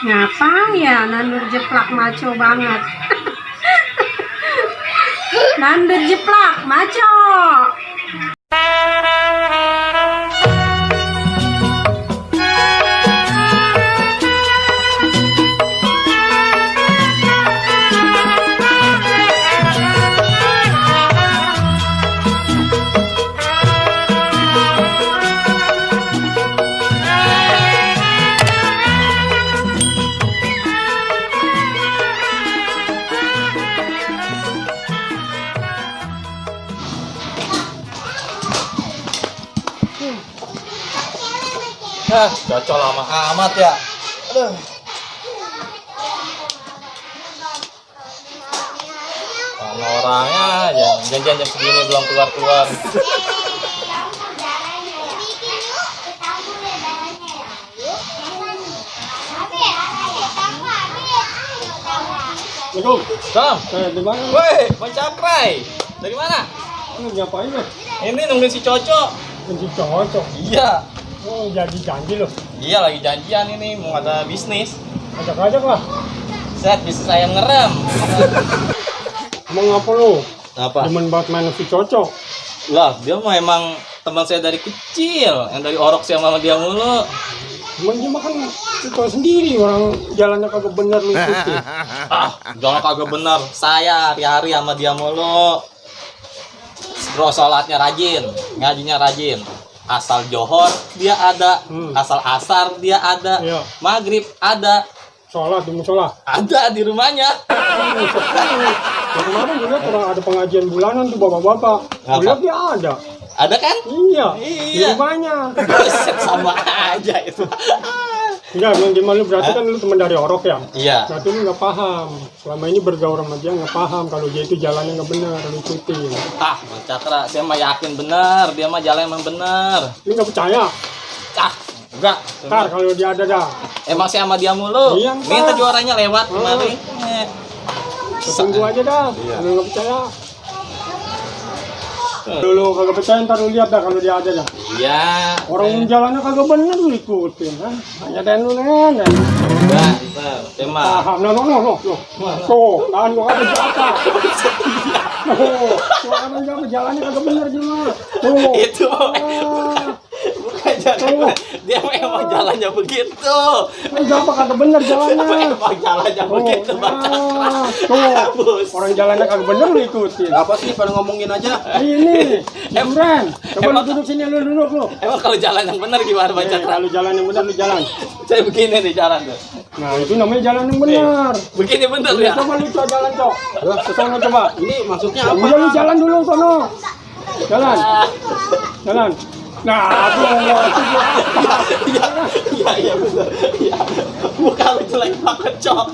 Ngapa ya nandur jeplak maco banget. Nandur jeplak maco. Cocok lama amat ya. Aduh. Sama orangnya aja, janjian jam segini belum keluar-keluar. Assalamualaikum. Salam. Di mana? Woi, Bang Cakrai. Dari mana? Ngapain lo? Ini nungguin si Cocok. Kunci cocok. Iya. Oh, jadi janji lo. Iya, lagi janjian ini mau ada bisnis. Ajak-ajak lah. Set bisnis ayam ngerem. Emang ngapa lo? Apa? Demen banget main si cocok. Lah, dia mah emang teman saya dari kecil, yang dari orok sih sama dia mulu. Cuman dia makan itu sendiri, orang jalannya kagak bener lu ikutin. Jangan kagak bener. Saya hari-hari sama dia mulu. Bro, sholatnya rajin, ngajinya rajin. Asal johor dia ada, asal asar dia ada, Iya. maghrib ada, Sholat, di musola. ada di rumahnya. Yang kemarin juga pernah ada pengajian bulanan tuh bapak-bapak. Apa? Lihat dia ada. Ada kan? Iya. Di Iya. rumahnya. Buset, sama aja itu. Enggak, yang gimana lu berarti kan lu teman dari orok ya? Iya. Berarti lu nggak paham. Selama ini bergaul sama dia nggak paham kalau dia itu jalannya nggak benar, lu ikutin. Ah, Bang Cakra, saya mah yakin bener, dia mah jalan emang bener. Lu nggak percaya? Ah, enggak. Ntar kalau dia ada dah. Emang saya sama dia mulu. Iya, Pak. Minta juaranya lewat kemari. Tunggu aja dah. Iya. Kalau nggak percaya. Dulu kagak percaya ntar lu lihat dah kalau dia ada dah. Iya. Orang jalannya kagak bener lu ikutin kan. Hanya dan lu nen. Enggak, saya mah. Paham. No. Tuh, tahan gua kagak jatah. Tuh kan enggak jalannya kagak bener cuma. Tuh. Itu Ah, bukan jalan. Dia emang jalannya begitu. enggak apa kagak bener jalannya. Emang jalannya begitu, Bang Cakra. Tuh, orang jalannya kagak bener lu ikutin. Apa sih pada ngomongin aja? Ini, Imran, coba lu duduk sini, lu duduk lu. Emang kalau jalan yang benar gimana, Bang Cakra? Kalau jalan yang benar lu jalan. Saya begini nih jalan tuh. Nah, itu namanya jalan yang benar. Begini bener ya. Coba lu coba jalan, Cok. Kesana coba. Ini maksudnya apa? Udah lu jalan dulu sono. Jalan. Jalan. Nah, aduh. Iya bener. Iya. Muka lu jelek banget, Cok.